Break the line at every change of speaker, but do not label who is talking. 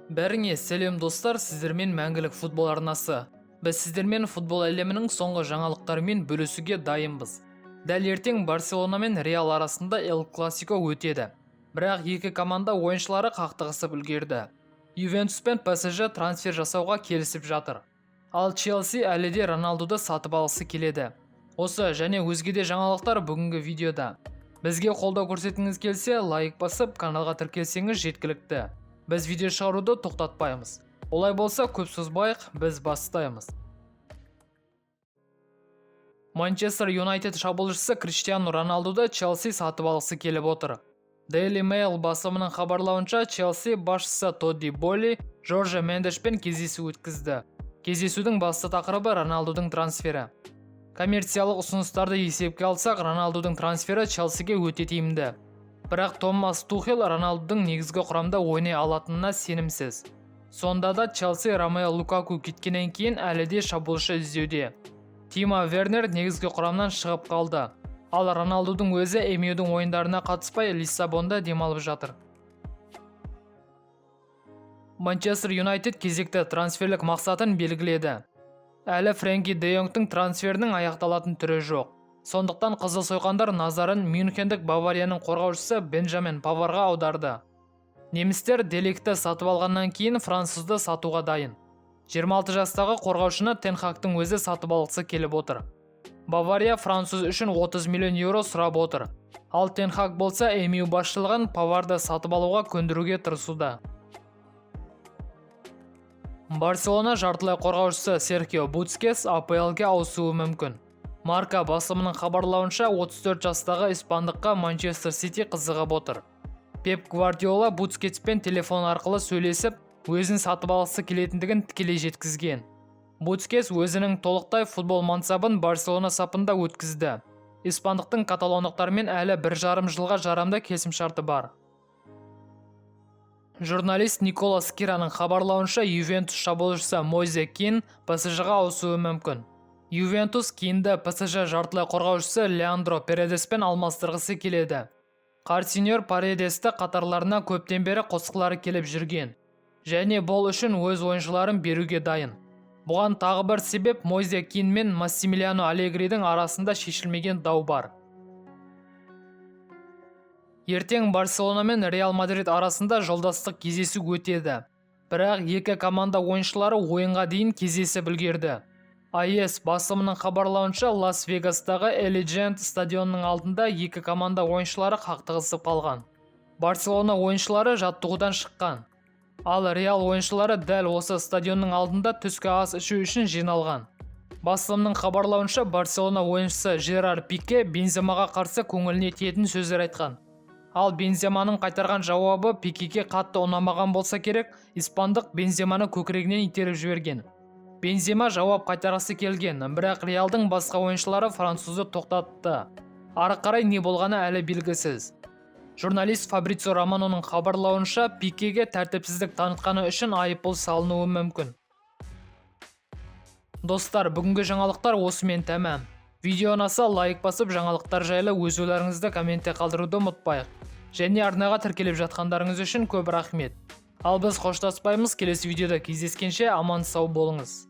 Бәріңе сәлем, достар! Сіздермен Мәңгілік футбол арнасы. Біз сіздермен футбол әлемінің соңғы жаңалықтарымен бөлісуге дайынбыз. Дәл ертең Барселона мен Реал арасында Эл Классико өтеді, бірақ екі команда ойыншылары қақтығысып үлгерді. Ювентус пен ПСЖ трансфер жасауға келісіп жатыр, ал Челси әлі де Роналдуды сатып алғысы келеді. Осы және өзге де жаңалықтар бүгінгі видеода. Бізге қолдау көрсеткіңіз келсе, лайк басып, каналға тіркелсеңіз жеткілікті. Біз видео шығаруды тоқтатпаймыз. Олай болса, көп созбайық, біз бастаймыз. Манчестер Юнайтед шабуылшысы Криштиану Роналдуды Челси сатып алғысы келіп отыр. Daily Mail басылымының хабарлауынша, Челси басшысы Тодди Боли Жорже Мендешпен кездесу өткізді. Кездесудің басты тақырыбы – Роналдудың трансфері. Коммерциялық ұсыныстарды есепке алсақ, Роналдудың трансфері Челсиге өте тиімді. Бірақ Томас Тухел Роналдудың негізгі құрамда ойнай алатынына сенімсіз. Сонда да Челси Ромео Лукаку кеткеннен кейін әлі де шабуылшы іздеуде. Тимо Вернер негізгі құрамнан шығып қалды. Ал Роналдудың өзі МЮ-дің ойындарына қатыспай, Лиссабонда демалып жатыр. Манчестер Юнайтед кезекті трансферлік мақсатын белгіледі. Әлі Фрэнки де Йонгтың трансферінің аяқталатын түрі жоқ. Сондықтан қызыл сойқандар назарын мюнхендік Баварияның қорғаушысы Бенджамин Паварға аударды. Немістер Де Лигтті сатып алғаннан кейін французды сатуға дайын. 26 жастағы қорғаушыны Тен Хагтың өзі сатып алғысы келіп отыр. Бавария француз үшін 30 миллион еуро сұрап отыр. Ал Тен Хаг болса, МЮ басшылығын Паварды сатып алуға көндіруге тырысуда. Барселона жартылай қорғаушысы Серхио Бускетс АПЛ-ге ауысуы мүмкін. Марка басылымының хабарлауынша, 34 жастағы испандыққа Манчестер Сити қызығып отыр. Пеп Гвардиола Бускетспен телефон арқылы сөйлесіп, өзін сатып алғысы келетіндігін тікелей жеткізген. Бускетс өзінің толықтай футбол мансабын Барселона сапында өткізді. Испандықтың каталондықтармен әлі 1,5 жылға жарамды келісімшарты бар. Журналист Никола Скираның хабарлауынша, Ювентус шабуылшысы Мойзе Кин ПСЖ-ға ауысуы мүмкін. Ювентус Кинді ПСЖ жартылай қорғаушысы Леандро Паредеспен алмастырғысы келеді. Қарт сеньор Паредесті қатарларына көптен бері қосқылары келіп жүрген. Және бұл үшін өз ойыншыларын беруге дайын. Бұған тағы бір себеп – Мойзе Кин мен Массимилиано Аллегридің арасында шешілмеген дау бар. Ертең Барселона мен Реал Мадрид арасында жолдастық кездесу өтеді. Бірақ екі команда ойыншылары ойынға дейін кездесіп үлгерді. АС басылымының хабарлауынша, Лас Вегастағы Эллиджент стадионының алдында екі команда ойыншылары қақтығысып қалған. Барселона ойыншылары жаттығудан шыққан. Ал Реал ойыншылары дәл осы стадионның алдында түскі ас ішу үшін жиналған. Басылымның хабарлауынша, Барселона ойыншысы Жерар Пике Бенземаға қарсы көңіліне тиетін сөздер айтқан. Ал Бенземаның қайтарған жауабы Пикеге қатты ұнамаған болса керек, испандық Бенземаны көкірегінен итеріп жіберген. Бензема жауап қайтарғысы келген, бірақ Реалдың басқа ойыншылары французды тоқтатты. Ары қарай не болғаны әлі белгісіз. Журналист Фабрицио Романоның хабарлауынша, Пикеге тәртіпсіздік танытқаны үшін айыппұл салынуы мүмкін. Достар, бүгінгі жаңалықтар осымен тәмам. Видео ұнаса, лайк басып, жаңалықтар жайлы өз ойларыңызды комментте қалдыруды ұмытпайық. Және арнаға тіркеліп жатқандарыңыз үшін көп рахмет. Ал біз қоштаспаймыз, келесі видеода кездескенше аман сау болыңыз.